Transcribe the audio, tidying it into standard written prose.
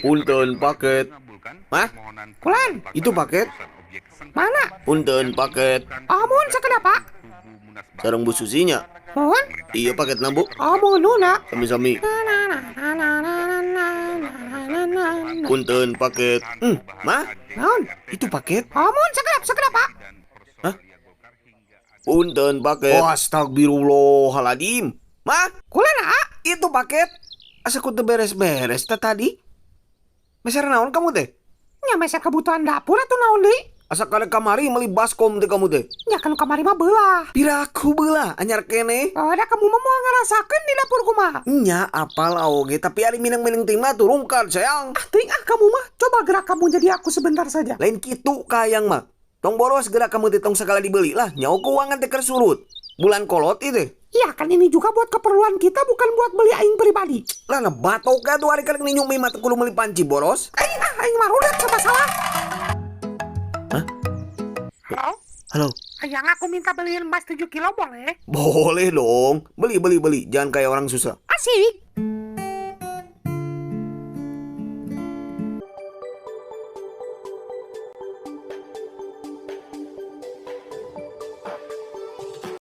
Punten, paket. Mah? Kulan. Itu paket. Mana? Punten, paket. Amun, sakedap, Pak. Sareng Bu Susinya. Mohon. Iya, paketna, Bu. Amun nuna. Sami-sami. Na na na na na na na na na na na. Punten, paket. Mah? Naon? Itu paket. Amun, sakedap, sakedap, Pak. Hah? Punten, paket. Oh, astagfirullahaladzim. Mah? Kulan, ah. Itu paket. Asa ku teu beres-beres teh tadi. Meser naon kamu teh? Nya meser kebutuhan dapur atau naon deui? Asa kada kamari meuli baskom teh kamu teh. Ya kan kamari mah belah. Piraku belah anyar keneh. Oh, da kamu mah moal ngarasakeun di dapur kumaha. Nya apal oge, tapi ari mineng-mineng ting mah turungkan, sayang. Ah, teuing ah kamu mah. Coba gerak kamu jadi aku sebentar saja. Lain kitu kayang mah. Tong boros gerak kamu teh, tong segala dibeli lah. Nyaho keuangan teh keur surut. Bulan kolot itu. Ya kan ini juga buat keperluan kita, bukan buat beli aing pribadi. Lah, ngebatok ka tuh ari karek ninyuk mie mah teu kudu meuli panci boros. Aing ah, aing mah rudet sama salah. Hah? Halo? Halo. Yang aku minta beliin emas 7 kilo boleh? Boleh dong. Beli, beli, beli. Jangan kayak orang susah. Asik.